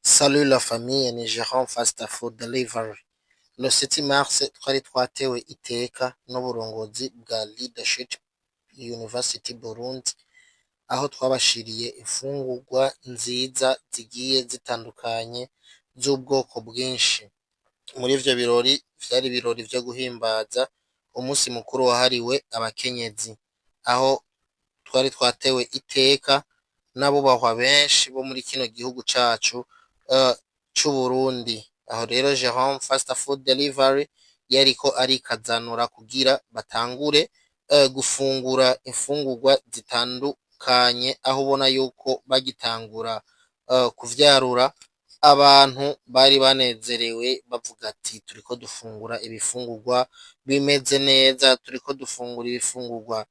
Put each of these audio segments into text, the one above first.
Salut la famille, ni Jerome Fast Food Delivery. Le 7 mars twari twatewe iteka n'uburongozi bwa Leadership University Burundi, aho twabashiriye imfungurwa nziza zigiye zitandukanye z'ubwoko bwinshi. Muri ivyo birori vyari ibirori vyo guhimbaza umunsi mukuru wahariwe abakenyezi, aho twari twatewe iteka n'abubahwa benshi bo muri kino gihugu cacu c'Uburundi. Aho rero Jerome Fast Food Delivery yariko arikazanura kugira batangure gufungura imfungurwa zitandukanye, aho ubona yuko bagitangura kuvyarura abantu bari banezerewe bavuga ati: "Turiko dufungura ibifungurwa bimeze neza, turiko dufungura ibifungurwa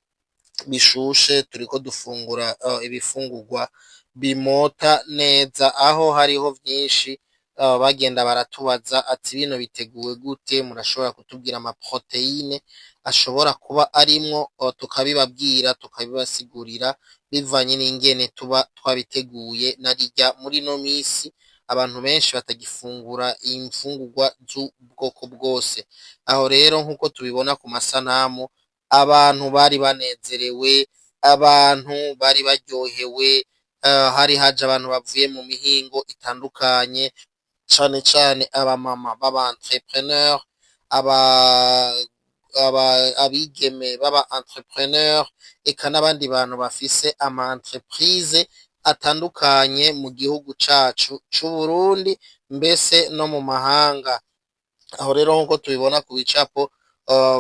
bishushe, turiko dufungura ibifungurwa bimota neza", aho hariho vyinshi bagenda baratubaza ati: "Bino biteguwe gute? Murashobora kutubwira ama protéines ashobora kuba arimwo?" Tukabibabwira, tukabibasigurira bivanye n'ingene tuba twabiteguye, narirya muri ino misi abantu benshi batagifungura imfungurwa z'ubwoko bwose. Aho rero nk'uko tubibona ku masanamu, abantu bari banezerewe, abantu bari baryohewe, hari haje abantu bavuye mu mihingo itandukanye, cane cane abamama b'aba entrepreneur, abigeme b'aba entrepreneur, eka n'abandi bantu bafise ama entreprise atandukanye mu gihugu cacu c'Uburundi, mbese no mu mahanga. Aho rero nk'uko tubibona ku bicapo,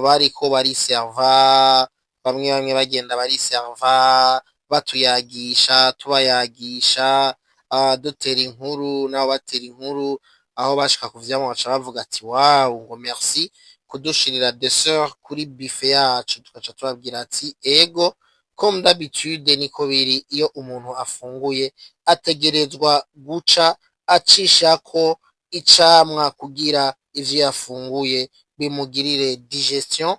bariko bariserva, bamwe bamwe bagenda bariserva, batuyagisha, tubayagisha, dutera inkuru nabo batera inkuru. Aho bashika ku vyamwa baca bavuga ati: "Waouh", ngo "Merci kudushirira dessert kuri buffet yacu." Tugaca tubabwira ati: "Ego, comme d'habitude, niko biri, iyo umuntu afunguye ategerezwa guca acishako icamwa kugira ivyo yafunguye bimugirire digestion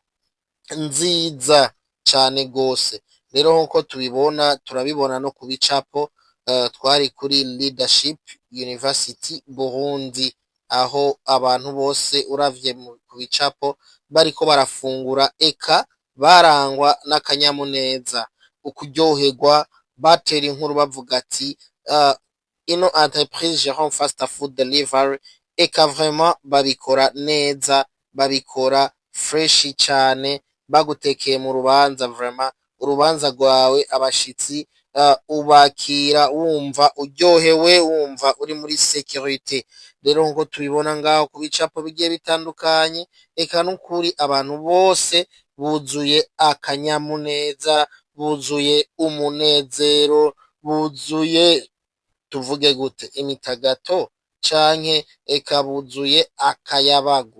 nziza cane gose." Rero nkuko tubibona, turabibona no ku bicapo, twari kuri Leadership University Burundi, aho abantu bose uravye ku bicapo bariko barafungura, eka barangwa n'akanyamuneza, ukuryoherwa, batera inkuru bavuga ati: "Ino entreprise Jerome Fast Food Delivery, eka vraiment babikora neza, babikora fresh cane." Bagutekeye mu rubanza, vraiment urubanza rwawe abashitsi ubakira wumva uryohewe, wumva uri muri sécurité. Rero nkuko tubibona ngaho ku bicapo bigiye bitandukanye, eka n'ukuri abantu bose buzuye akanyamuneza, buzuye umunezero, buzuye, tuvuge gute, imitagato canke eka buzuye akayabagu.